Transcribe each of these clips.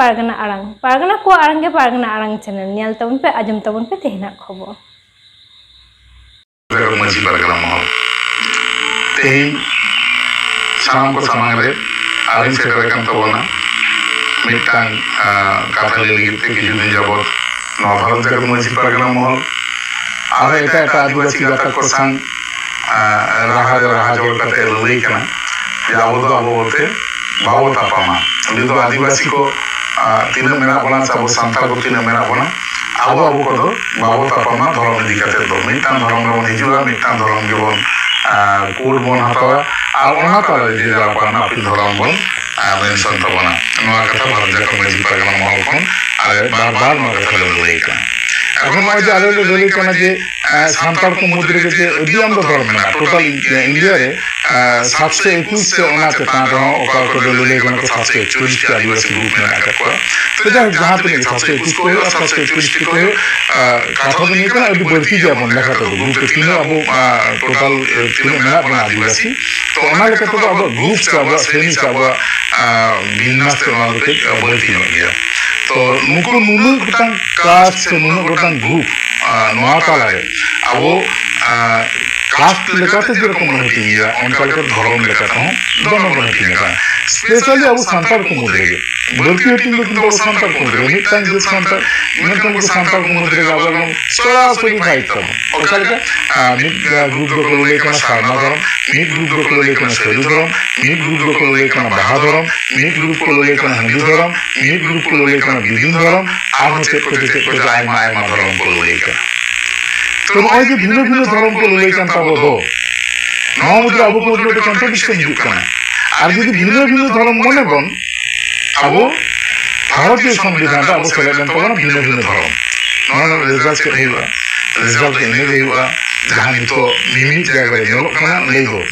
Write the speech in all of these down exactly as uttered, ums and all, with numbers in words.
ᱯᱟᱨᱜᱟᱱᱟ ᱟᱲᱟᱝ, ᱯᱟᱨᱜᱟᱱᱟ ᱠᱚᱣᱟᱜ ᱟᱲᱟᱝ ᱜᱮ ᱯᱟᱨᱜᱟᱱᱟ ᱟᱲᱟᱝ ᱪᱮᱱᱮᱞ᱾ ᱧᱮᱞ ᱛᱟᱵᱚᱱ ᱯᱮ, ᱟᱸᱡᱚᱢ ᱛᱟᱵᱚᱱ ᱯᱮ ᱛᱮᱦᱮᱧᱟᱜ ᱠᱷᱚᱵᱚᱨ᱾ ᱢᱟᱹᱡᱷᱤ ᱯᱟᱨᱜᱟᱱᱟ ᱢᱚᱦᱚᱞ ᱛᱮᱦᱮᱧ ᱥᱟᱱᱟᱢ ᱠᱚ ᱥᱟᱢᱟᱝ ᱨᱮ ᱟᱹᱨᱤᱧ ᱥᱮᱴᱮᱨ ᱟᱠᱟᱱ ᱛᱟᱵᱚᱱᱟ᱾ ᱢᱤᱫᱴᱟᱝ, ᱟᱸ, ᱠᱟᱛᱷᱟ ᱞᱟᱹᱭ ᱞᱟᱹᱜᱤᱫ ᱛᱮ ᱠᱤᱪᱷᱩ ᱫᱤᱱ ᱡᱟᱵᱚᱛ ᱱᱚᱣᱟ ᱵᱷᱟᱨᱚᱛ ᱡᱟᱠᱟᱛ ᱢᱟᱹᱡᱷᱤ ᱯᱟᱨᱜᱟᱱᱟ ᱢᱚᱦᱚᱞ ᱟᱨᱦᱚᱸ ᱮᱴᱟᱜ ᱮᱴᱟᱜ ᱟᱹᱫᱤᱵᱟᱹᱥᱤ ᱜᱟᱛᱟᱠ ᱠᱚ ᱥᱟᱶ, ᱟᱸ, ᱨᱟᱦᱟ ᱨᱮ ᱨᱟᱦᱟ ᱡᱚᱲ ᱠᱟᱛᱮ ᱞᱟᱹᱞᱟᱹᱭ ᱠᱟᱱᱟ ᱡᱮ ᱟᱵᱚ ᱫᱚ ᱟᱵᱚ ᱵᱚᱞᱛᱮ ᱵᱟᱵᱚ ᱛᱟᱯᱟᱢᱟ᱾ ᱩᱱᱤ ᱫᱚ ᱟᱹᱫᱤᱵᱟᱹᱥᱤ ᱠᱚ, ᱟᱸ, ᱛᱤᱱᱟᱹᱜ ᱢᱮᱱᱟᱜ ᱵᱚᱱᱟ ᱥᱮ ᱟᱵᱚ ᱥᱟᱱᱛᱟᱲ ᱠᱚ ᱛᱤᱱᱟᱹᱜ ᱢᱮᱱᱟᱜ ᱵᱚᱱᱟ, ᱟᱵᱚ ᱟᱵᱚ ᱠᱚᱫᱚ ᱵᱟᱵᱚ ᱛᱟᱯᱟᱢᱟ ᱫᱷᱚᱨᱚᱢ ᱤᱫᱤ ᱠᱟᱛᱮ ᱫᱚ᱾ ᱢᱤᱫᱴᱟᱝ ᱫᱷᱚᱨᱚᱢ ᱨᱮᱵᱚᱱ ᱦᱤᱡᱩᱜᱼᱟ, ᱢᱤᱫᱴᱟᱝ ᱫᱷᱚᱨᱚᱢ ᱜᱮᱵᱚᱱ, ᱟᱸ, ᱠᱳᱰ ᱵᱚᱱ ᱦᱟᱛᱟᱣᱟ ᱟᱨ ᱚᱱᱟ ᱛᱟᱞᱟᱨᱮ ᱡᱮ ᱡᱟᱨ ᱟᱯᱟᱱ ᱟᱹᱯᱤᱱ ᱫᱷᱚᱨᱚᱢ ᱵᱚᱱ, ᱟᱸ, ᱢᱮᱱᱥᱚᱱ ᱛᱟᱵᱚᱱᱟ᱾ ᱱᱚᱣᱟ ᱠᱟᱛᱷᱟ ᱵᱷᱟᱨᱚᱛ ᱡᱟᱠᱟᱛ ᱢᱟᱹᱡᱷᱤ ᱯᱟᱨᱜᱟᱱᱟ ᱢᱚᱦᱚᱞ ᱠᱷᱚᱱ ᱟᱞᱮ ᱵᱟᱨ ᱵᱟᱨ ᱱᱚᱣᱟ ᱠᱟᱛᱷᱟ ᱞᱮ ᱞᱟᱹᱞᱟᱹᱭ ᱠᱟᱱᱟ᱾ ᱮᱠᱷᱚᱱ ᱱᱚᱜᱼᱚᱭ ᱡᱮ ᱟᱞᱮ ᱞᱮ ᱞᱟᱹᱞᱟᱹᱭ ᱠᱟᱱᱟ ᱡᱮ, ᱮᱸ, ᱥᱟᱱᱛᱟᱲ ᱠᱚ ᱢᱩᱫᱽ ᱨᱮᱜᱮ ᱡᱮ ᱟᱹᱰᱤ ᱟᱢᱫᱟ ᱫᱷᱚᱨᱚᱢ ᱢᱮᱱᱟᱜᱼᱟ, ᱴᱳᱴᱟᱞ ᱤᱱᱰᱤᱭᱟ ᱨᱮ, ᱮᱸ, ᱥᱟᱛᱥᱚ ᱮᱠᱩᱥ ᱥᱮ ᱚᱱᱟ ᱪᱮᱛᱟᱱ ᱨᱮᱦᱚᱸ ᱚᱠᱟ ᱠᱚᱫᱚ ᱞᱟᱹᱞᱟᱹᱭ ᱠᱟᱱᱟ ᱠᱚ ᱥᱟᱛᱥᱚ ᱮᱠᱪᱚᱞᱞᱤᱥ ᱴᱤ ᱟᱹᱫᱤᱵᱟᱹᱥᱤ ᱜᱨᱩᱯ ᱢᱮᱱᱟᱜ ᱟᱠᱟᱫ ᱠᱚᱣᱟ᱾ ᱛᱚ ᱡᱟᱭᱦᱳᱠ, ᱡᱟᱦᱟᱸ ᱛᱤᱱᱟᱹᱜ ᱜᱮ ᱥᱟᱛᱥᱚ ᱮᱠᱩᱥ ᱠᱚ ᱦᱩᱭᱩᱜᱼᱟ, ᱥᱟᱛᱥᱚ ᱮᱠᱪᱚᱞᱞᱤᱥ ᱴᱤ ᱠᱚ ᱦᱩᱭᱩᱜ, ᱮᱸ, ᱠᱟᱛᱷᱟ ᱫᱚ ᱱᱤᱭᱟᱹ ᱠᱟᱱᱟ, ᱟᱹᱰᱤ ᱵᱟᱹᱲᱛᱤ ᱜᱮᱭᱟ ᱵᱚᱱ ᱞᱮᱠᱷᱟ ᱛᱮᱫᱚ᱾ ᱜᱨᱩᱯ ᱨᱮ ᱛᱤᱱᱟᱹᱜ ᱟᱵᱚ, ᱮᱸ, ᱴᱳᱴᱟᱞ, ᱮᱸ, ᱛᱤᱱᱟᱹᱜ ᱢᱮᱱᱟᱜ ᱵᱚᱱᱟ ᱟᱹᱫᱤᱵᱟᱹᱥᱤ, ᱛᱚ ᱚᱱᱟ ᱞᱮᱠᱟ ᱛᱮᱫᱚ ᱟᱵᱚᱣᱟᱜ ᱜᱨᱩᱯ ᱥᱮ ᱟᱵᱚᱣᱟᱜ ᱥᱨᱮᱱᱤ ᱥᱮ ᱟᱵᱚᱣᱟᱜ, ᱟᱸ, ᱵᱤᱱᱱᱟᱥ ᱛᱮ ᱚᱱᱟ ᱫᱚ ᱠᱟᱹᱡ ᱵᱟᱹᱲᱛᱤ ᱧᱚᱜ ᱜᱮᱭᱟ᱾ ᱛᱚ ᱱᱩᱠᱩ ᱱᱩᱱᱟᱹᱜ ᱜᱚᱴᱟᱝ ᱠᱟᱥᱴ ᱥᱮ ᱱᱩᱱᱟᱹᱜ ᱜᱚᱴᱟᱝ ᱜᱨᱩᱯ, ᱟᱸ, ᱱᱚᱣᱟ ᱛᱟᱞᱟᱨᱮ ᱟᱵᱚ, ᱟᱸ, ᱠᱟᱥᱴ ᱞᱮᱠᱟᱛᱮ ᱡᱮᱨᱚᱠᱚᱢ ᱵᱚᱱ ᱦᱟᱹᱴᱤᱧ ᱜᱮᱭᱟ, ᱚᱱᱠᱟ ᱞᱮᱠᱟᱛᱮ ᱫᱷᱚᱨᱚᱢ ᱞᱮᱠᱟ ᱛᱮᱦᱚᱸ ᱫᱚᱢᱮ ᱵᱚᱱ ᱦᱟᱹᱴᱤᱧ ᱟᱠᱟᱱᱟ᱾ ᱥᱯᱮᱥᱟᱞᱤ ᱟᱵᱚ ᱥᱟᱱᱛᱟᱲ ᱠᱚ ᱢᱩᱫᱽ ᱨᱮᱜᱮ ᱵᱟᱹᱲᱛᱤ ᱦᱟᱹᱴᱤᱧ ᱫᱚ ᱠᱤᱱᱛᱩ ᱟᱵᱚ ᱥᱟᱱᱛᱟᱲ ᱠᱚ ᱢᱩᱫᱽ ᱨᱮ ᱢᱤᱫᱴᱟᱝ ᱡᱟᱹᱛ ᱥᱟᱱᱛᱟᱲ, ᱢᱮᱱᱠᱷᱟᱱ ᱟᱵᱚ ᱥᱟᱱᱛᱟᱲ ᱠᱚ ᱢᱩᱫᱽ ᱨᱮᱜᱮ ᱟᱵᱚ ᱮᱠᱫᱚᱢ ᱥᱚᱨᱟᱥᱚᱨᱤ ᱯᱷᱟᱭᱤᱴ ᱛᱟᱵᱚᱱ᱾ ᱚᱠᱟ ᱞᱮᱠᱟ? ᱟᱨ ᱢᱤᱫ, ᱟᱨ, ᱜᱨᱩᱯ ᱫᱚᱠᱚ ᱞᱟᱹᱭ ᱠᱟᱱᱟ ᱥᱟᱨᱱᱟ ᱫᱷᱚᱨᱚᱢ, ᱢᱤᱫ ᱜᱨᱩᱯ ᱫᱚᱠᱚ ᱞᱟᱹᱭ ᱠᱟᱱᱟ ᱥᱟᱹᱨᱤ ᱫᱷᱚᱨᱚᱢ, ᱢᱤᱫ ᱜᱨᱩᱯ ᱫᱚᱠᱚ ᱞᱟᱹᱭ ᱠᱟᱱᱟ ᱵᱟᱦᱟ ᱫᱷᱚᱨᱚᱢ, ᱢᱤᱫ ᱜᱨᱩᱯ ᱠᱚ ᱞᱟᱹᱭ ᱠᱟᱱᱟ ᱦᱟᱺᱰᱤ ᱫᱷᱚᱨᱚᱢ, ᱢᱤᱫ ᱜᱨᱩᱯ ᱠᱚ ᱞᱟᱹᱭ ᱠᱟᱱᱟ ᱵᱤᱫᱤᱱ ᱫᱷᱚᱨᱚᱢ, ᱟᱨᱦᱚᱸ ᱪᱮᱫ ᱠᱚᱪᱚ ᱪᱮᱫ ᱠᱚᱪᱚ ᱟᱭᱢᱟ ᱟᱭᱢᱟ ᱫᱷᱚᱨᱚᱢ ᱠᱚ ᱞᱟᱹᱭ ᱠᱟᱱᱟ᱾ ᱛᱚ ᱱᱚᱜᱼᱚᱭ ᱡᱮ ᱵᱷᱤᱱᱟᱹ ᱵᱷᱤᱱᱟᱹ ᱫᱷᱚᱨᱚᱢ ᱠᱚ ᱞᱟᱹᱞᱟᱹᱭ ᱠᱟᱱ ᱛᱟᱵᱚ ᱫᱚ, ᱱᱚᱣᱟ ᱢᱩᱫᱽᱨᱮ ᱟᱵᱚ ᱠᱚ ᱢᱩᱫᱽᱨᱮ ᱢᱤᱫᱴᱮᱱ ᱠᱚᱱᱴᱨᱟᱰᱤᱠᱥᱚᱱ ᱦᱤᱡᱩᱜ ᱠᱟᱱᱟ᱾ ᱟᱨ ᱡᱩᱫᱤ ᱵᱷᱤᱱᱟᱹ ᱵᱷᱤᱱᱟᱹ ᱫᱷᱚᱨᱚᱢ ᱢᱚᱱᱮ ᱵᱚᱱ, ᱟᱵᱚ ᱵᱷᱟᱨᱚᱛᱤᱭᱚ ᱥᱚᱝᱵᱤᱫᱷᱟᱱ ᱨᱮ ᱟᱵᱚ ᱥᱮᱞᱮᱫ ᱮᱱ ᱛᱟᱵᱚᱱᱟ ᱵᱷᱤᱱᱟᱹ ᱵᱷᱤᱱᱟᱹ ᱫᱷᱚᱨᱚᱢ᱾ ᱱᱚᱣᱟ ᱨᱮᱱᱟᱜ ᱨᱮᱡᱟᱞᱴ ᱪᱮᱫ ᱦᱩᱭᱩᱜᱼᱟ? ᱨᱮᱡᱟᱞᱴ ᱫᱚ ᱤᱱᱟᱹᱜᱮ ᱦᱩᱭᱩᱜᱼᱟ, ᱡᱟᱦᱟᱸ ᱱᱤᱛᱚᱜ ᱢᱤᱢᱤᱫ ᱡᱟᱭᱜᱟ ᱨᱮ ᱧᱮᱞᱚᱜ ᱠᱟᱱᱟ, ᱞᱟᱹᱭ ᱫᱚ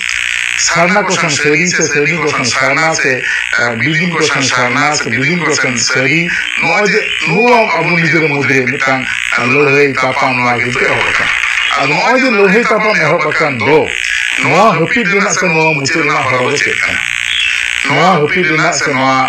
ᱥᱟᱨᱱᱟ ᱠᱚᱥᱟᱱ ᱥᱟᱹᱨᱤ ᱥᱮ ᱥᱟᱹᱨᱤ ᱠᱚᱥᱟᱱ ᱥᱟᱨᱱᱟ ᱥᱮ, ᱟᱸ, ᱵᱤᱞᱤᱱ ᱠᱚᱥᱟᱱ ᱥᱟᱨᱱᱟ ᱥᱮ ᱵᱤᱞᱤᱱ ᱠᱚᱥᱟᱱ ᱥᱟᱹᱨᱤ, ᱱᱚᱜᱼᱚᱭ ᱡᱮ ᱱᱚᱣᱟ ᱟᱵᱚ ᱱᱤᱡᱮᱨ ᱢᱚᱫᱽᱫᱷᱮ ᱨᱮ ᱢᱤᱫᱴᱟᱝ ᱞᱟᱹᱲᱦᱟᱹᱭ ᱛᱟᱯᱟᱢ ᱱᱚᱣᱟ ᱠᱤᱱᱛᱩ ᱮᱦᱚᱵ ᱟᱠᱟᱱᱟ᱾ ᱟᱫᱚ ᱱᱚᱜᱼᱚᱭ ᱡᱮ ᱞᱟᱹᱲᱦᱟᱹᱭ ᱛᱟᱯᱟᱢ ᱮᱦᱚᱵ ᱟᱠᱟᱱ ᱫᱚ, ᱱᱚᱣᱟ ᱦᱟᱹᱯᱤᱫ ᱨᱮᱱᱟᱜ ᱥᱮ ᱱᱚᱣᱟ ᱢᱩᱪᱟᱹᱫ ᱨᱮᱱᱟᱜ ᱦᱚᱨᱟ ᱫᱚ ᱪᱮᱫ ᱠᱟᱱᱟ? ᱱᱚᱣᱟ ᱦᱟᱹᱯᱤᱫ ᱨᱮᱱᱟᱜ ᱥᱮ ᱱᱚᱣᱟ,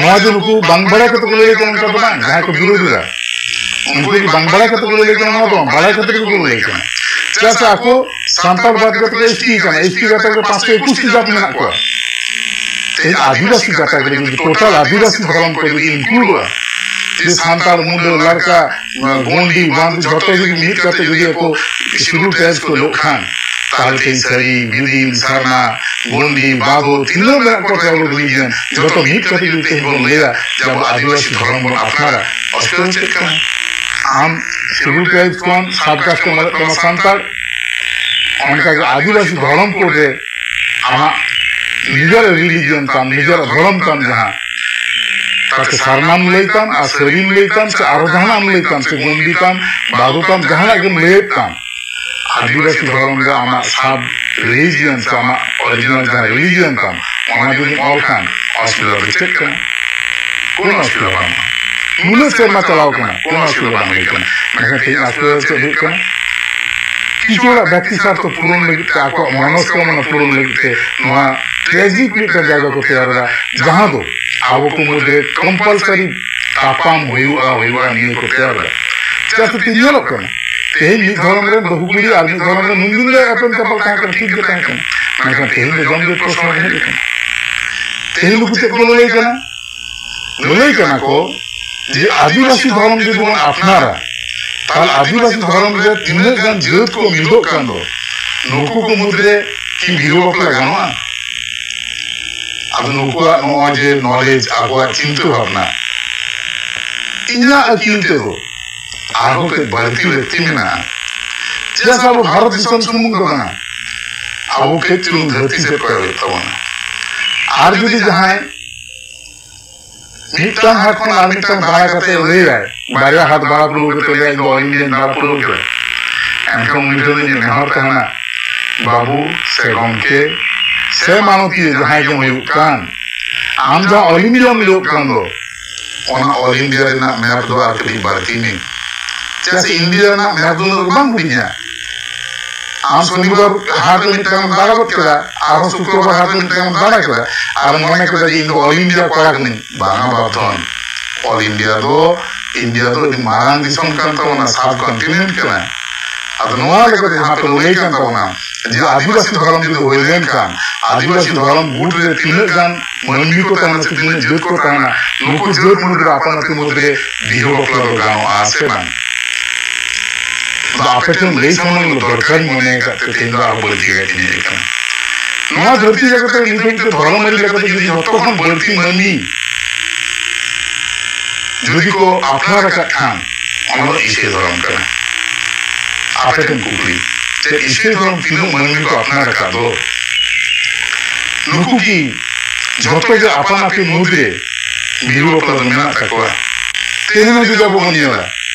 ᱱᱚᱣᱟ ᱡᱮ ᱱᱩᱠᱩ ᱵᱟᱝ ᱵᱟᱲᱟᱭ ᱠᱟᱛᱮ ᱠᱚ ᱞᱟᱹᱭ ᱠᱟᱱᱟ, ᱚᱱᱠᱟ ᱫᱚ ᱵᱟᱝ᱾ ᱡᱟᱦᱟᱸᱭ ᱠᱚ ᱵᱤᱨᱳᱫᱷᱤ ᱫᱟ, ᱩᱱᱠᱩ ᱡᱮ ᱵᱟᱝ ᱵᱟᱲᱟᱭ ᱠᱟᱛᱮ ᱠᱚ ᱞᱟᱹᱭ ᱠᱟᱱᱟ, ᱱᱚᱣᱟ ᱫᱚ ᱵᱟᱝ, ᱵᱟᱲᱟᱭ ᱠᱟᱛᱮ ᱜᱮ ᱠᱚ ᱞᱟᱹᱭ ᱠᱟᱱᱟ᱾ ᱪᱮᱫᱟᱜ ᱥᱮ ᱟᱠᱚ ᱥᱟᱱᱛᱟᱲ ᱵᱟᱫ ᱠᱟᱛᱮ ᱠᱚ ᱮᱥ ᱴᱤ ᱠᱟᱱᱟ, ᱮᱥ ᱴᱤ ᱜᱟᱛᱟᱠ ᱨᱮ ᱯᱟᱸᱪᱥᱚ ᱮᱠᱩᱥ ᱴᱤ ᱡᱟᱹᱛ ᱢᱮᱱᱟᱜ ᱠᱚᱣᱟ᱾ ᱛᱮᱦᱮᱧ ᱟᱹᱫᱤᱵᱟᱹᱥᱤ ᱜᱟᱛᱟᱠ ᱨᱮ ᱡᱩᱫᱤ ᱴᱳᱴᱟᱞ ᱟᱹᱫᱤᱵᱟᱹᱥᱤ ᱫᱷᱚᱨᱚᱢ ᱠᱚ ᱡᱩᱫᱤ ᱤᱱᱠᱞᱩᱰᱚᱜᱼᱟ, ᱡᱮ ᱥᱟᱱᱛᱟᱲ, ᱢᱩᱱᱰᱟᱹ, ᱞᱟᱲᱠᱟ, ᱜᱚᱱᱰᱤ, ᱵᱟᱸᱫᱷ ᱡᱷᱚᱛᱚ ᱡᱩᱫᱤ ᱢᱤᱫ ᱠᱟᱛᱮ ᱡᱩᱫᱤ ᱟᱠᱚ ᱥᱤᱰᱩᱞ ᱴᱨᱟᱭᱤᱵᱽ ᱠᱚ ᱞᱟᱹᱭ ᱠᱷᱟᱱ, ᱛᱟᱦᱞᱮ ᱛᱮᱦᱮᱧ ᱥᱟᱹᱨᱤ, ᱵᱤᱫᱤᱱ, ᱥᱟᱨᱱᱟ, ᱜᱚᱱᱰᱤ, ᱵᱟᱸᱫᱷᱳ ᱛᱤᱱᱟᱹᱜ ᱢᱮᱱᱟᱜ ᱠᱚᱣᱟ tribal religion, ᱡᱷᱚᱛᱚ ᱢᱤᱫ ᱠᱟᱛᱮ ᱡᱩᱫᱤ ᱛᱮᱦᱮᱧ ᱵᱚᱱ ᱞᱟᱹᱭᱟ ᱡᱮ ᱟᱵᱚ ᱟᱹᱫᱤᱵᱟᱹᱥᱤ ᱫᱷᱚᱨᱚᱢ ᱵᱚᱱ ᱟᱯᱱᱟᱨᱟ, ᱚᱥᱩᱵᱤᱫᱷᱟ ᱪᱮᱫ ᱠᱟᱱᱟ? ᱟᱢ ᱥᱤᱰᱩᱞ ᱴᱨᱟᱭᱤᱵᱽ ᱠᱷᱚᱱ sub caste ᱮᱢ ᱚᱞᱮᱫ ᱠᱚᱣᱟ ᱥᱟᱱᱛᱟᱲ, ᱚᱱᱠᱟᱜᱮ ᱟᱹᱫᱤᱵᱟᱹᱥᱤ ᱫᱷᱚᱨᱚᱢ code ᱨᱮ ᱟᱢᱟᱜ ᱱᱤᱡᱮᱨᱟᱜ religion ᱛᱟᱢ, ᱱᱤᱡᱮᱨᱟᱜ ᱫᱷᱚᱨᱚᱢ ᱛᱟᱢ ᱡᱟᱦᱟᱸ, ᱛᱟᱛᱮ ᱥᱟᱨᱱᱟᱢ ᱞᱟᱹᱭ ᱛᱟᱢ ᱟᱨ ᱥᱟᱹᱨᱤᱢ ᱞᱟᱹᱭ ᱛᱟᱢ ᱥᱮ ᱟᱨᱚ ᱡᱟᱦᱟᱱᱟᱜ ᱮᱢ ᱞᱟᱹᱭ ᱛᱟᱢ ᱥᱮ ᱜᱚᱱᱰᱤ ᱛᱟᱢ, ᱵᱟᱫᱩ ᱛᱟᱢ, ᱡᱟᱦᱟᱱᱟᱜ ᱜᱮᱢ ᱞᱟᱹᱭᱮᱫ ᱛᱟᱢ, ᱟᱹᱫᱤᱵᱟᱹᱥᱤ ᱫᱷᱚᱨᱚᱢ ᱨᱮ ᱟᱢᱟᱜ sub religion ᱥᱮ ᱟᱢᱟᱜ original ᱡᱟᱦᱟᱸ religion ᱛᱟᱢ, ᱚᱱᱟ ᱡᱩᱫᱤᱢ ᱚᱞ ᱠᱷᱟᱱ ᱚᱥᱩᱵᱤᱫᱷᱟ ᱫᱚ ᱪᱮᱫ ᱠᱟᱱᱟ? ᱠᱳᱱᱳ ᱚᱥᱩᱵᱤᱫᱷᱟ ᱵᱟᱹᱱᱩᱜᱼᱟ᱾ ᱱᱩᱱᱟᱹᱜ ᱥᱮᱨᱢᱟ ᱪᱟᱞᱟᱣ ᱠᱟᱱᱟ, ᱠᱳᱱᱳ ᱚᱥᱩᱵᱤᱫᱷᱟ ᱵᱟᱝ ᱦᱩᱭ ᱠᱟᱱᱟ᱾ ᱢᱮᱱᱠᱷᱟᱱ ᱛᱮᱦᱮᱧ ᱚᱥᱩᱵᱤᱫᱷᱟ ᱪᱮᱫ ᱦᱩᱭᱩᱜ ᱠᱟᱱᱟ? ᱠᱤᱪᱷᱩ ᱦᱚᱲᱟᱜ ᱵᱮᱠᱛᱤ ᱥᱟᱨᱛᱷᱚ ᱯᱩᱨᱚᱱ ᱞᱟᱹᱜᱤᱫ ᱛᱮ, ᱟᱠᱚᱣᱟᱜ ᱢᱚᱱᱚᱥᱠᱟᱢᱚᱱᱟ ᱯᱩᱨᱚᱱ ᱞᱟᱹᱜᱤᱫ ᱛᱮ ᱱᱚᱣᱟ tragic ᱢᱤᱫᱴᱟᱝ ᱡᱟᱭᱜᱟ ᱠᱚ ᱛᱮᱭᱟᱨ ᱮᱫᱟ, ᱡᱟᱦᱟᱸ ᱫᱚ ᱟᱵᱚ ᱠᱚ ᱢᱩᱫᱽᱨᱮ compulsory ᱛᱟᱯᱟᱢ ᱦᱩᱭᱩᱜᱼᱟ, ᱦᱩᱭᱩᱜᱼᱟ, ᱱᱤᱭᱟᱹ ᱠᱚ ᱛᱮᱭᱟᱨ ᱮᱫᱟ᱾ ᱪᱮᱫᱟᱜ ᱥᱮ ᱛᱮᱦᱮᱧ ᱧᱮᱞᱚᱜ ᱠᱟᱱᱟ, ᱛᱮᱦᱮᱧ ᱢᱤᱫ ᱫᱷᱚᱨᱚᱢ ᱨᱮᱱ ᱵᱟᱹᱦᱩ ᱠᱩᱲᱤ ᱟᱨ ᱢᱤᱫ ᱫᱷᱚᱨᱚᱢ ᱨᱮᱱ ᱩᱱᱫᱤᱱ ᱫᱚ ᱮᱯᱮᱢ ᱪᱟᱯᱟᱞ ᱛᱟᱦᱮᱸ ᱠᱟᱱᱟ, ᱴᱷᱤᱠ ᱜᱮ ᱛᱟᱦᱮᱸ ᱠᱟᱱᱟ, ᱢᱮᱱᱠᱷᱟᱱ ᱛᱮᱦᱮᱧ ᱫᱚ ᱡᱚᱢ ᱡᱚᱢ ᱯᱨᱚᱥᱱᱚ ᱨᱮ ᱦᱮᱡ ᱟᱠᱟᱱᱟ᱾ ᱛᱮᱦᱮᱧ ᱱᱩᱠᱩ ᱪᱮᱫ ᱠᱚ ᱞᱟᱹᱞᱟᱹᱭ ᱠᱟᱱᱟ? ᱞᱟᱹᱞᱟᱹᱭ ᱠᱟᱱᱟ ᱠᱚ ᱡᱮ ᱟᱹᱫᱤᱵᱟᱹᱥᱤ ᱫᱷᱚᱨᱚᱢ ᱡᱩᱫᱤ ᱵᱚᱱ ᱟᱯᱱᱟᱨᱟ, ᱛᱟᱦᱞᱮ ᱟᱹᱫᱤᱵᱟᱹᱥᱤ ᱫᱷᱚᱨᱚᱢ ᱨᱮ ᱛᱤᱱᱟᱹᱜ ᱜᱟᱱ ᱡᱟᱹᱛ ᱠᱚ ᱢᱤᱫᱚᱜ ᱠᱟᱱ ᱫᱚ, ᱱᱩᱠᱩ ᱠᱚ ᱢᱩᱫᱽᱨᱮ ᱠᱤ ᱵᱤᱦᱟᱹ ᱵᱟᱯᱞᱟ ᱜᱟᱱᱚᱜᱼᱟ? ᱟᱫᱚ ᱱᱩᱠᱩᱣᱟᱜ ᱱᱚᱜᱼᱚᱭ ᱡᱮ knowledge, ᱟᱠᱚᱣᱟᱜ ᱪᱤᱱᱛᱟᱹ ᱵᱷᱟᱵᱽᱱᱟ, ᱤᱧᱟᱹᱜ ᱟᱹᱠᱤᱞ ᱛᱮᱫᱚ ᱟᱨᱦᱚᱸ ᱠᱟᱹᱡ ᱵᱟᱹᱲᱛᱤ ᱞᱟᱹᱠᱛᱤ ᱢᱮᱱᱟᱜᱼᱟ᱾ ᱪᱮᱫᱟᱜ ᱥᱮ ᱟᱵᱚ ᱵᱷᱟᱨᱚᱛ ᱫᱤᱥᱚᱢ ᱥᱩᱢᱩᱝ ᱫᱚ ᱵᱟᱝᱟ, ᱟᱵᱚ ᱠᱟᱹᱡ ᱪᱩᱞᱩᱝ ᱫᱷᱟᱹᱨᱛᱤ ᱥᱮᱫ ᱠᱚᱭᱚᱜ ᱦᱩᱭᱩᱜ ᱛᱟᱵᱚᱱᱟ᱾ ᱟᱨ ᱡᱩᱫᱤ ᱡᱟᱦᱟᱸᱭ ᱢᱤᱫᱴᱟᱝ ᱦᱟᱴ ᱠᱷᱚᱱ ᱟᱨ ᱢᱤᱫᱴᱟᱝ ᱫᱟᱬᱟ ᱠᱟᱛᱮ ᱞᱟᱹᱭᱟᱭ, ᱵᱟᱨᱭᱟ ᱦᱟᱴ ᱫᱟᱬᱟ ᱯᱩᱨᱟᱹᱣ ᱠᱟᱛᱮ ᱞᱟᱹᱭᱟᱭ, "ᱤᱧ ᱫᱚ All Indiaᱧ ᱫᱟᱬᱟ ᱯᱩᱨᱟᱹᱣ ᱠᱮᱫᱟ", ᱮᱱᱠᱷᱟᱱ ᱩᱱᱤ ᱴᱷᱮᱱ ᱤᱧᱟᱹᱜ ᱱᱮᱦᱚᱨ ᱛᱟᱦᱮᱱᱟ, ᱵᱟᱹᱵᱩ ᱥᱮ ᱜᱚᱢᱠᱮ ᱥᱮ ᱢᱟᱱᱚᱛᱤᱭᱟᱹ ᱡᱟᱦᱟᱸᱭ ᱜᱮᱢ ᱦᱩᱭᱩᱜ ᱠᱟᱱ, ᱟᱢ ᱡᱟᱦᱟᱸ All Indiaᱢ ᱞᱟᱹᱭᱚᱜ ᱠᱟᱱ ᱫᱚ, ᱚᱱᱟ All India ᱨᱮᱱᱟᱜ map ᱫᱚ ᱟᱨ ᱠᱟᱹᱴᱤᱡ ᱵᱟᱹᱲᱛᱤ ᱢᱮ᱾ ᱪᱮᱫᱟᱜ ᱥᱮ India ᱨᱮᱱᱟᱜ map ᱫᱚ ᱩᱱᱟᱹᱜ ᱫᱚ ᱵᱟᱝ ᱦᱩᱰᱤᱧᱟ᱾ ᱟᱢ ᱥᱚᱱᱤᱵᱟᱨ ᱦᱟᱴ ᱨᱮ ᱢᱤᱫᱴᱟᱝ ᱮᱢ ᱫᱟᱬᱟ ᱜᱚᱫ ᱠᱮᱫᱟ, ᱟᱨᱦᱚᱸ ᱥᱩᱠᱨᱚᱵᱟᱨ ᱦᱟᱴ ᱨᱮ ᱢᱤᱫᱴᱟᱝ ᱮᱢ ᱫᱟᱬᱟ ᱠᱮᱫᱟ, ᱟᱨ ᱢᱚᱱᱮ ᱠᱮᱫᱟ ᱡᱮ ᱤᱧ ᱫᱚ All India ᱠᱚᱲᱟ ᱠᱟᱹᱱᱟᱹᱧ᱾ ᱵᱟᱝᱟ ᱵᱟᱯᱫᱷᱚᱱ, All India ᱫᱚ, India ᱫᱚ ᱟᱹᱰᱤ ᱢᱟᱨᱟᱝ ᱫᱤᱥᱚᱢ ᱠᱟᱱ ᱛᱟᱵᱚᱱᱟ, sub continent ᱠᱟᱱᱟ᱾ ᱟᱫᱚ ᱱᱚᱣᱟ ᱞᱮᱠᱟᱛᱮ ᱡᱟᱦᱟᱸ ᱛᱟᱵᱚ ᱞᱟᱹᱭ ᱠᱟᱱ ᱛᱟᱵᱚᱱᱟ ᱡᱮ ᱟᱹᱫᱤᱵᱟᱹᱥᱤ ᱫᱷᱚᱨᱚᱢ ᱡᱩᱫᱤ ᱦᱩᱭ ᱞᱮᱱᱠᱷᱟᱱ ᱟᱹᱫᱤᱵᱟᱹᱥᱤ ᱫᱷᱚᱨᱚᱢ ᱜᱩᱴ ᱨᱮ ᱛᱤᱱᱟᱹᱜ ᱜᱟᱱ ᱢᱟᱹᱱᱢᱤ ᱠᱚ ᱛᱟᱦᱮᱱᱟ ᱥᱮ ᱛᱤᱱᱟᱹᱜ ᱡᱟᱹᱛ ᱠᱚ ᱛᱟᱦᱮᱱᱟ, ᱱᱩᱠᱩ ᱡᱟᱹᱛ ᱢᱩᱫᱽᱨᱮ ᱟᱯᱟᱱ ᱟᱹᱯᱤᱱ ᱢᱩᱫᱽᱨᱮ ᱵᱤᱦᱟᱹ ᱵᱟᱯᱞᱟ ᱫᱚ ᱜᱟᱱᱚᱜᱼᱟ ᱥᱮ ᱵᱟᱝ? ᱟᱫᱚ ᱟᱯᱮ ᱴᱷᱮᱱ ᱞᱟᱹᱭ ᱥᱟᱢᱟᱝ ᱫᱚᱨᱠᱟᱨᱤᱧ ᱢᱚᱱᱮ ᱟᱠᱟᱫ ᱛᱮ ᱛᱮᱦᱮᱧ ᱫᱚ ᱟᱨᱦᱚᱸ ᱵᱟᱹᱲᱛᱤ ᱠᱟᱭᱛᱮᱧ ᱦᱮᱡ ᱟᱠᱟᱱᱟ᱾ ᱱᱚᱣᱟ ᱫᱷᱟᱹᱨᱛᱤ ᱡᱟᱠᱟᱛ ᱨᱮ ᱱᱤᱛ ᱦᱟᱹᱵᱤᱡ ᱛᱮ ᱫᱷᱚᱨᱚᱢ ᱟᱹᱨᱤ ᱞᱮᱠᱟᱛᱮ ᱡᱩᱫᱤ ᱡᱷᱚᱛᱚ ᱠᱷᱚᱱ ᱵᱟᱹᱲᱛᱤ ᱢᱟᱹᱱᱢᱤ ᱡᱩᱫᱤ ᱠᱚ ᱟᱯᱱᱟᱨ ᱟᱠᱟᱫ ᱠᱷᱟᱱ, ᱚᱱᱟ ᱫᱚ ᱤᱥᱟᱹᱭ ᱫᱷᱚᱨᱚᱢ ᱠᱟᱱᱟ᱾ ᱟᱯᱮ ᱴᱷᱮᱱ ᱠᱩᱠᱞᱤ, ᱪᱮᱫ ᱤᱥᱟᱹᱭ ᱫᱷᱚᱨᱚᱢ ᱛᱤᱱᱟᱹᱜ ᱢᱟᱹᱱᱢᱤ ᱠᱚ ᱟᱯᱱᱟᱨ ᱟᱠᱟᱫ ᱫᱚ, ᱱᱩᱠᱩ ᱠᱤ ᱡᱷᱚᱛᱚ ᱜᱮ ᱟᱯᱟᱱ ᱟᱹᱯᱤᱱ ᱢᱩᱫᱽᱨᱮ ᱵᱤᱦᱟᱹ ᱵᱟᱯᱞᱟ ᱫᱚ ᱢᱮᱱᱟᱜ ᱛᱟᱠᱚᱣᱟ? ᱛᱮᱦᱮᱧ ᱦᱚᱸ ᱡᱩᱫᱤ ᱟᱵᱚ ᱵᱚᱱ ᱧᱮᱞᱟ,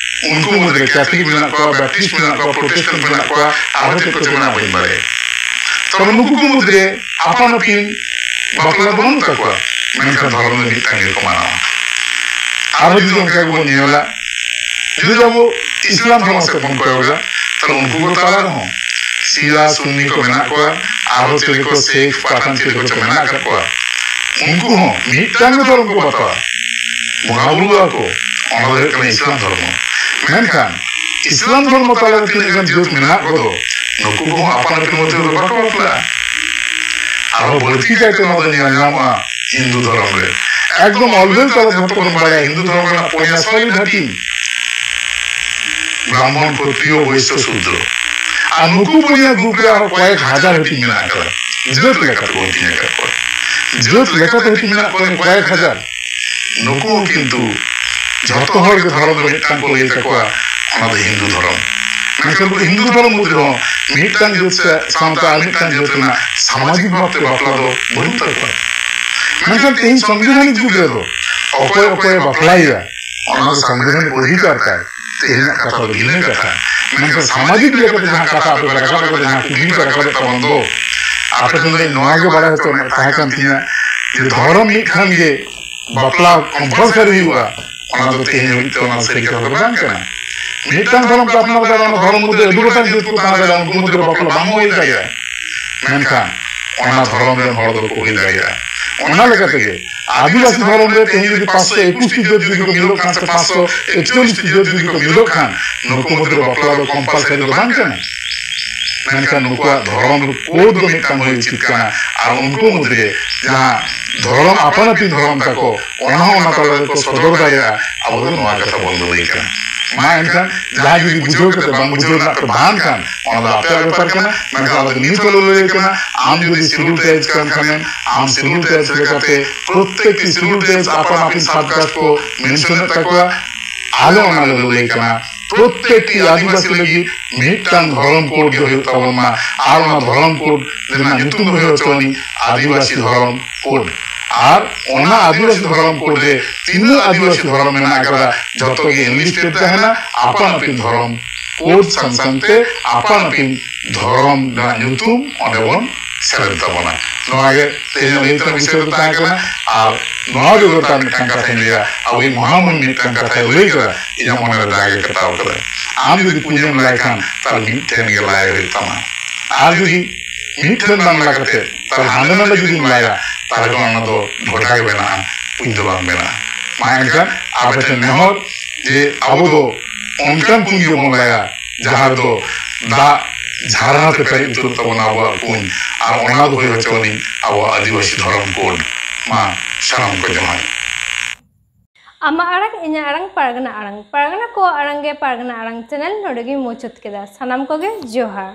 ᱩᱱᱠᱩ ᱢᱩᱫᱽᱨᱮ ᱠᱮᱛᱷᱚᱞᱤᱠ ᱢᱮᱱᱟᱜ ᱠᱚᱣᱟ, ᱵᱮᱯᱴᱤᱥᱴ ᱢᱮᱱᱟᱜ ᱠᱚᱣᱟ, ᱯᱨᱚᱴᱮᱥᱴᱮᱱᱴ ᱢᱮᱱᱟᱜ ᱠᱚᱣᱟ, ᱟᱨᱦᱚᱸ ᱪᱮᱫ ᱠᱚᱪᱚ ᱢᱮᱱᱟᱜ ᱵᱟᱹᱧ ᱵᱟᱲᱟᱭᱟ᱾ ᱛᱚᱵᱮ ᱱᱩᱠᱩ ᱠᱚ ᱢᱩᱫᱽᱨᱮ ᱟᱯᱟᱱ ᱟᱹᱯᱤᱱ ᱵᱟᱯᱞᱟ ᱫᱚ ᱵᱟᱹᱱᱩᱜ ᱛᱟᱠᱚᱣᱟ, ᱢᱮᱱᱠᱷᱟᱱ ᱫᱷᱚᱨᱚᱢ ᱫᱚ ᱢᱤᱫᱴᱟᱝ ᱜᱮᱠᱚ ᱢᱟᱱᱟᱣᱟ᱾ ᱟᱨᱦᱚᱸ ᱡᱩᱫᱤ ᱚᱱᱠᱟ ᱜᱮᱵᱚᱱ ᱧᱮᱞᱟ, ᱡᱩᱫᱤ ᱟᱵᱚ ᱤᱥᱞᱟᱢ ᱫᱷᱚᱨᱚᱢ ᱥᱮᱫ ᱵᱚᱱ ᱠᱚᱭᱚᱜᱟ, ᱛᱟᱦᱞᱮ ᱩᱱᱠᱩ ᱠᱚ ᱛᱟᱞᱟ ᱨᱮᱦᱚᱸ ᱥᱤᱭᱟ ᱥᱩᱱᱱᱤ ᱠᱚ ᱢᱮᱱᱟᱜ ᱠᱚᱣᱟ, ᱟᱨᱦᱚᱸ ᱪᱤᱞᱤ ᱠᱚ ᱥᱮᱠᱷ ᱯᱟᱴᱷᱟᱱ ᱪᱤᱞᱤ ᱠᱚᱪᱚ ᱢᱮᱱᱟᱜ ᱟᱠᱟᱫ ᱠᱚᱣᱟ᱾ ᱩᱱᱠᱩ ᱦᱚᱸ ᱢᱤᱫᱴᱟᱝ ᱜᱮ ᱫᱷᱚᱨᱚᱢ ᱠᱚ ᱵᱟᱛᱟᱣᱟ, ᱵᱚᱸᱜᱟ ᱵᱩᱨᱩ ᱟᱠᱚ, ᱚᱱᱟ ᱫᱚ ᱦᱩᱭᱩᱜ ᱠᱟᱱᱟ ᱤᱥᱞᱟᱢ ᱫᱷᱚᱨᱢᱚ᱾ ᱢᱮᱱᱠᱷᱟᱱ ᱤᱥᱞᱟᱢ ᱫᱷᱚᱨᱢᱚ ᱛᱟᱞᱟᱨᱮ ᱛᱤᱱᱟᱹᱜ ᱜᱟᱱ ᱡᱟᱹᱛ ᱢᱮᱱᱟᱜ ᱠᱚᱫᱚ, ᱱᱩᱠᱩ ᱠᱚᱦᱚᱸ ᱟᱯᱟᱱ ᱟᱹᱯᱤᱱ ᱢᱚᱫᱽᱫᱷᱮ ᱨᱮᱫᱚ ᱵᱟᱠᱚ ᱵᱟᱯᱞᱟᱜᱼᱟ᱾ ᱟᱨᱦᱚᱸ ᱵᱟᱹᱲᱛᱤ ᱠᱟᱭᱛᱮ ᱱᱚᱣᱟ ᱫᱚ ᱧᱮᱞ ᱧᱟᱢᱚᱜᱼᱟ ᱦᱤᱱᱫᱩ ᱫᱷᱚᱨᱚᱢ ᱨᱮ᱾ ᱮᱠᱫᱚᱢ ᱚᱞᱵᱮᱞ ᱛᱟᱞᱟ ᱡᱷᱚᱛᱚ ᱵᱚᱱ ᱵᱟᱲᱟᱭᱟ, ᱦᱤᱱᱫᱩ ᱫᱷᱚᱨᱚᱢ ᱨᱮᱱᱟᱜ ᱯᱩᱱᱭᱟ ᱥᱟᱹᱨᱤ ᱦᱟᱹᱴᱤᱧ, ᱵᱨᱟᱦᱢᱚᱱ, ᱠᱷᱚᱛᱨᱤᱭᱚ, ᱵᱳᱭᱥᱭᱚ, ᱥᱩᱫᱨᱚ᱾ ᱟᱨ ᱱᱩᱠᱩ ᱯᱩᱱᱭᱟ ᱜᱨᱩᱯ ᱨᱮ ᱟᱨᱦᱚᱸ ᱠᱚᱭᱮᱠ ᱦᱟᱡᱟᱨ ᱦᱟᱹᱴᱤᱧ ᱢᱮᱱᱟᱜ ᱟᱠᱟᱫᱟ᱾ ᱡᱟᱹᱛ ᱞᱮᱠᱟᱛᱮ ᱵᱚᱱ ᱦᱟᱹᱴᱤᱧ ᱟᱠᱟᱫ ᱠᱚᱣᱟ᱾ ᱡᱟᱹᱛ ᱞᱮᱠᱟᱛᱮ ᱦᱟᱹᱴᱤᱧ ᱢᱮᱱᱟᱜ ᱠᱚᱣᱟ ᱠᱚᱭᱮᱠ ᱦᱟᱡᱟᱨ᱾ ᱱᱩᱠᱩ ᱦᱚᱸ ᱠᱤᱱᱛᱩ ᱡᱷᱚᱛᱚ ᱦᱚᱲ ᱜᱮ ᱫᱷᱚᱨᱚᱢ ᱫᱚ ᱢᱤᱫᱴᱟᱝ ᱠᱚ ᱞᱟᱹᱭ ᱛᱟᱠᱚᱣᱟ, ᱚᱱᱟ ᱫᱚ ᱦᱤᱱᱫᱩ ᱫᱷᱚᱨᱚᱢ᱾ ᱢᱮᱱᱠᱷᱟᱱ ᱱᱩᱠᱩ ᱦᱤᱱᱫᱩ ᱫᱷᱚᱨᱚᱢ ᱢᱩᱫᱽ ᱨᱮᱦᱚᱸ ᱢᱤᱫᱴᱟᱝ ᱡᱟᱹᱛ ᱥᱮ ᱥᱟᱶᱛᱟ ᱟᱨ ᱢᱤᱫᱴᱟᱝ ᱡᱟᱹᱛ ᱨᱮᱱᱟᱜ ᱥᱟᱢᱟᱡᱤᱠ ᱵᱷᱟᱵᱽᱛᱮ ᱵᱟᱯᱞᱟ ᱫᱚ ᱵᱟᱹᱱᱩᱜ ᱛᱟᱠᱚᱣᱟ᱾ ᱢᱮᱱᱠᱷᱟᱱ ᱛᱮᱦᱮᱧ ᱥᱚᱝᱵᱤᱫᱷᱟᱱᱤᱠ ᱡᱩᱜᱽ ᱨᱮᱫᱚ ᱚᱠᱚᱭ ᱚᱠᱚᱭᱮ ᱵᱟᱯᱞᱟᱭᱮᱭᱟ, ᱚᱱᱟ ᱫᱚ ᱥᱟᱝᱵᱤᱫᱷᱟᱱᱤᱠ ᱚᱫᱷᱤᱠᱟᱨ ᱛᱟᱭ᱾ ᱛᱮᱦᱮᱧᱟᱜ ᱠᱟᱛᱷᱟ ᱫᱚ ᱵᱷᱤᱱᱟᱹ ᱠᱟᱛᱷᱟ, ᱢᱮᱱᱠᱷᱟᱱ ᱥᱟᱢᱟᱡᱤᱠ ᱞᱮᱠᱟᱛᱮ ᱡᱟᱦᱟᱸ ᱠᱟᱛᱷᱟ ᱟᱯᱮ ᱯᱮ ᱨᱟᱠᱟᱵ ᱟᱠᱟᱫᱟ, ᱡᱟᱦᱟᱸ ᱠᱩᱠᱞᱤ ᱯᱮ ᱨᱟᱠᱟᱵᱮᱫ ᱛᱟᱵᱚᱱ ᱫᱚ, ᱟᱯᱮ ᱴᱷᱮᱱ ᱫᱚ ᱱᱚᱣᱟ ᱜᱮ ᱵᱟᱲᱟᱭ ᱦᱚᱪᱚ ᱨᱮᱱᱟᱜ ᱛᱟᱦᱮᱸ ᱠᱟᱱ ᱛᱤᱧᱟ ᱡᱮ ᱫᱷᱚᱨᱚᱢ ᱢᱤᱫ ᱠᱷᱟᱱ ᱜᱮ ᱵᱟᱯᱞᱟ ᱠᱚᱢᱯᱟᱞᱥᱟᱨᱤ ᱦᱩᱭᱩᱜᱼᱟ, ᱚᱱᱟ ᱫᱚ ᱛᱮᱦᱮᱧ ᱦᱟᱹᱵᱤᱡ ᱛᱮ ᱚᱱᱟ ᱥᱟᱹᱨᱤ ᱠᱟᱛᱷᱟ ᱫᱚ ᱵᱟᱝ ᱠᱟᱱᱟ᱾ ᱢᱤᱫᱴᱟᱝ ᱫᱷᱚᱨᱚᱢ ᱠᱚ ᱟᱯᱱᱟᱨ ᱠᱟᱫᱟ, ᱚᱱᱟ ᱫᱷᱚᱨᱚᱢ ᱢᱚᱫᱽᱫᱷᱮ ᱟᱹᱰᱤ ᱜᱚᱴᱟᱝ ᱡᱟᱹᱛ ᱠᱚ ᱛᱟᱦᱮᱸ ᱠᱟᱱᱟ, ᱩᱱᱠᱩ ᱢᱚᱫᱽᱫᱷᱮ ᱨᱮ ᱵᱟᱯᱞᱟ ᱵᱟᱝ ᱦᱩᱭ ᱫᱟᱲᱮᱭᱟᱜᱼᱟ᱾ ᱢᱮᱱᱠᱷᱟᱱ ᱚᱱᱟ ᱫᱷᱚᱨᱚᱢ ᱨᱮᱱ ᱦᱚᱲ ᱫᱚᱠᱚ ᱦᱩᱭ ᱫᱟᱲᱮᱭᱟᱜᱼᱟ᱾ ᱚᱱᱟ ᱞᱮᱠᱟ ᱛᱮᱜᱮ ᱟᱹᱫᱤᱵᱟᱹᱥᱤ ᱫᱷᱚᱨᱚᱢ ᱨᱮ ᱛᱮᱦᱮᱧ ᱡᱩᱫᱤ ᱯᱟᱸᱪᱥᱚ ᱮᱠᱩᱥ ᱴᱤ ᱡᱟᱹᱛ ᱡᱩᱫᱤ ᱠᱚ ᱢᱤᱫᱚᱜ ᱠᱷᱟᱱ ᱥᱮ ᱯᱟᱸᱪᱥᱚ ᱮᱠᱪᱚᱞᱞᱤᱥ ᱴᱤ ᱡᱟᱹᱛ ᱡᱩᱫᱤ ᱠᱚ ᱢᱤᱫᱚᱜ ᱠᱷᱟᱱ, ᱱᱩᱠᱩ ᱢᱩᱫᱽᱨᱮ ᱵᱟᱯᱞᱟ ᱫᱚ ᱠᱚᱢᱯᱟᱞᱥᱟᱨᱤ ᱫᱚ ᱵᱟᱝ ᱠᱟᱱᱟ᱾ ᱢᱮᱱᱠᱷᱟᱱ ᱱᱩᱠᱩᱣᱟᱜ ᱫᱷᱚᱨᱚᱢ ᱠᱳᱰ ᱫᱚ ᱢᱤᱫᱴᱟᱝ ᱦᱩᱭ ᱩᱪᱤᱛ ᱠᱟᱱᱟ᱾ ᱟᱨ ᱩᱱᱠᱩ ᱢᱩᱫᱽᱨᱮ ᱡᱟᱦᱟᱸ ᱫᱷᱚᱨᱚᱢ ᱟᱯᱟᱱ ᱟᱹᱯᱤᱱ ᱫᱷᱚᱨᱚᱢ ᱛᱟᱠᱚ, ᱚᱱᱟ ᱦᱚᱸ ᱚᱱᱟ ᱛᱟᱞᱟ ᱨᱮᱠᱚ ᱥᱚᱫᱚᱨ ᱫᱟᱲᱮᱭᱟᱜᱼᱟ᱾ ᱟᱵᱚ ᱫᱚ ᱱᱚᱣᱟ ᱠᱟᱛᱷᱟ ᱵᱚᱱ ᱞᱟᱹᱞᱟᱹᱭ ᱠᱟᱱᱟ᱾ ᱢᱟ ᱮᱱᱠᱷᱟᱱ ᱡᱟᱦᱟᱸᱭ ᱡᱩᱫᱤ ᱵᱩᱡᱷᱟᱹᱣ ᱠᱟᱛᱮ ᱵᱟᱝ ᱵᱩᱡᱷᱟᱹᱣ ᱨᱮᱱᱟᱜ ᱯᱮ ᱵᱟᱦᱟᱱ ᱠᱷᱟᱱ, ᱚᱱᱟ ᱫᱚ ᱟᱯᱮᱭᱟᱜ ᱵᱮᱯᱟᱨ ᱠᱟᱱᱟ᱾ ᱢᱮᱱᱠᱷᱟᱱ ᱟᱞᱮ ᱫᱚ ᱱᱤᱛ ᱦᱚᱸᱞᱮ ᱞᱟᱹᱞᱟᱹᱭ ᱠᱟᱱᱟ, ᱟᱢ ᱡᱩᱫᱤ ᱥᱤᱰᱩᱞ ᱴᱨᱟᱭᱤᱵᱽ ᱠᱟᱱ ᱠᱷᱟᱱᱮᱢ, ᱟᱢ ᱥᱤᱰᱩᱞ ᱴᱨᱟᱭᱤᱵᱽ ᱞᱮᱠᱟᱛᱮ ᱯᱨᱚᱛᱛᱮᱠᱴᱤ ᱥᱤᱰᱩᱞ ᱴᱨᱟᱭᱤᱵᱽ ᱟᱯᱟᱱ ᱟᱹᱯᱤᱱ ᱥᱟᱵ ᱠᱟᱥᱴ ᱠᱚ ᱢᱮᱱᱥᱚᱱᱮᱫ ᱛᱟᱠᱚᱣᱟ, ᱟᱞᱮ ᱚᱱᱟ ᱞᱮ ᱞᱟᱹᱞᱟᱹᱭ ᱠᱟᱱᱟ᱾ ᱯᱨᱚᱛᱛᱮᱠᱴᱤ ᱟᱹᱫᱤᱵᱟᱹᱥᱤ ᱞᱟᱹᱜᱤᱫ ᱢᱤᱫᱴᱟᱝ ᱫᱷᱚᱨᱚᱢ ᱠᱳᱰ ᱜᱮ ᱦᱩᱭᱩᱜ ᱛᱟᱵᱚᱱ ᱢᱟ᱾ ᱟᱨ ᱚᱱᱟ ᱫᱷᱚᱨᱚᱢ ᱠᱳᱰ ᱨᱮᱱᱟᱜ ᱧᱩᱛᱩᱢ ᱫᱚ ᱦᱩᱭᱩᱜ ᱛᱟᱵᱚᱱ ᱟᱹᱫᱤᱵᱟᱹᱥᱤ ᱫᱷᱚᱨᱚᱢ ᱠᱳᱰ᱾ ᱟᱨ ᱚᱱᱟ ᱟᱹᱫᱤᱵᱟᱹᱥᱤ ᱫᱷᱚᱨᱚᱢ ᱠᱳᱰ ᱨᱮ ᱛᱤᱱᱟᱹᱜ ᱟᱹᱫᱤᱵᱟᱹᱥᱤ ᱫᱷᱚᱨᱚᱢ ᱢᱮᱱᱟᱜ ᱟᱠᱟᱫᱟ, ᱡᱚᱛᱚ ᱜᱮ ᱮᱱᱞᱤᱥᱴᱮᱰ ᱛᱟᱦᱮᱱᱟ᱾ ᱟᱯᱟᱱ ᱟᱹᱯᱤᱱ ᱫᱷᱚᱨᱚᱢ ᱠᱳᱰ ᱥᱟᱝ ᱥᱟᱝᱛᱮ ᱟᱯᱟᱱ ᱟᱹᱯᱤᱱ ᱫᱷᱚᱨᱚᱢ ᱨᱮᱱᱟᱜ ᱧᱩᱛᱩᱢ ᱚᱸᱰᱮ ᱵᱚᱱ ᱥᱮᱞᱮᱫ ᱛᱟᱵᱚᱱᱟ᱾ ᱱᱚᱣᱟ ᱜᱮ ᱛᱮᱦᱮᱧ ᱞᱟᱹᱭ ᱛᱮᱱᱟᱜ ᱵᱤᱥᱚᱭ ᱫᱚ ᱛᱟᱦᱮᱸ ᱠᱟᱱᱟ᱾ ᱟᱨ ᱱᱚᱣᱟ ᱵᱮᱜᱚᱨ ᱟᱨ ᱢᱤᱫᱴᱟᱝ ᱠᱟᱛᱷᱟᱧ ᱞᱟᱹᱭᱟ, ᱟᱵᱚᱭᱤᱡ ᱢᱚᱦᱟᱢᱩᱱ ᱢᱤᱫᱴᱟᱝ ᱠᱟᱛᱷᱟᱭ ᱞᱟᱹᱭ ᱠᱟᱫᱟ, ᱤᱧᱟᱹᱜ ᱢᱚᱱᱮ ᱨᱮ ᱫᱟᱜ ᱮ ᱠᱟᱴᱟᱣ ᱠᱟᱫᱟ᱾ ᱟᱢ ᱡᱩᱫᱤ ᱯᱩᱡᱟᱹᱢ ᱞᱟᱭ ᱠᱷᱟᱱ, ᱛᱟᱦᱞᱮ ᱢᱤᱫᱴᱷᱮᱱ ᱜᱮ ᱞᱟᱭ ᱦᱩᱭᱩᱜ ᱛᱟᱢᱟ᱾ ᱟᱨ ᱡᱩᱫᱤ ᱢᱤᱫᱴᱷᱮᱱ ᱵᱟᱝ ᱞᱟ ᱠᱟᱛᱮ ᱛᱟᱦᱞᱮ ᱦᱟᱸᱰᱮ ᱱᱟᱰᱮ ᱡᱩᱫᱤᱢ ᱞᱟᱭᱟ, ᱛᱟᱦᱞᱮ ᱠᱷᱟᱱ ᱚᱱᱟ ᱫᱚ ᱰᱷᱚᱰᱟ ᱜᱮ ᱵᱮᱱᱟᱜᱼᱟ, ᱯᱩᱡᱽ ᱫᱚ ᱵᱟᱝ ᱵᱮᱱᱟᱜᱼᱟ᱾ ᱢᱟ ᱮᱱᱠᱷᱟᱱ ᱟᱯᱮ ᱴᱷᱮᱱ ᱱᱮᱦᱚᱨ ᱡᱮ ᱟᱵᱚ ᱫᱚ ᱚᱱᱠᱟᱱ ᱯᱩᱸᱡᱤ ᱵᱚᱱ ᱞᱟᱭᱟ ᱡᱟᱦᱟᱸ ᱨᱮᱫᱚ ᱫᱟᱜ ᱡᱷᱟᱨᱱᱟ ᱛᱮ ᱯᱮᱨᱮᱡ ᱩᱛᱟᱹᱨᱚᱜ ᱛᱟᱵᱚᱱᱟ ᱟᱵᱚᱣᱟᱜ ᱠᱩᱧ, ᱟᱨ ᱚᱱᱟ ᱫᱚ ᱦᱩᱭ ᱦᱚᱪᱚ ᱟᱹᱱᱤᱡ ᱟᱵᱚᱣᱟᱜ ᱟᱹᱫᱤᱵᱟᱹᱥᱤ ᱫᱷᱚᱨᱚᱢ ᱠᱳᱰ᱾ ᱢᱟ ᱥᱟᱱᱟᱢ ᱠᱚ ᱡᱚᱦᱟᱨ᱾ ᱟᱢᱟᱜ ᱟᱲᱟᱝ, ᱤᱧᱟᱹᱜ ᱟᱲᱟᱝ, ᱯᱟᱨᱜᱟᱱᱟ ᱟᱲᱟᱝ᱾ ᱯᱟᱨᱜᱟᱱᱟ ᱠᱚᱣᱟᱜ ᱟᱲᱟᱝ ᱜᱮ ᱯᱟᱨᱜᱟᱱᱟ ᱟᱲᱟᱝ ᱪᱮᱱᱮᱞ ᱱᱚᱰᱮ ᱜᱮᱧ ᱢᱩᱪᱟᱹᱫ ᱠᱮᱫᱟ᱾ ᱥᱟᱱᱟᱢ ᱠᱚᱜᱮ ᱡᱚᱦᱟᱨ᱾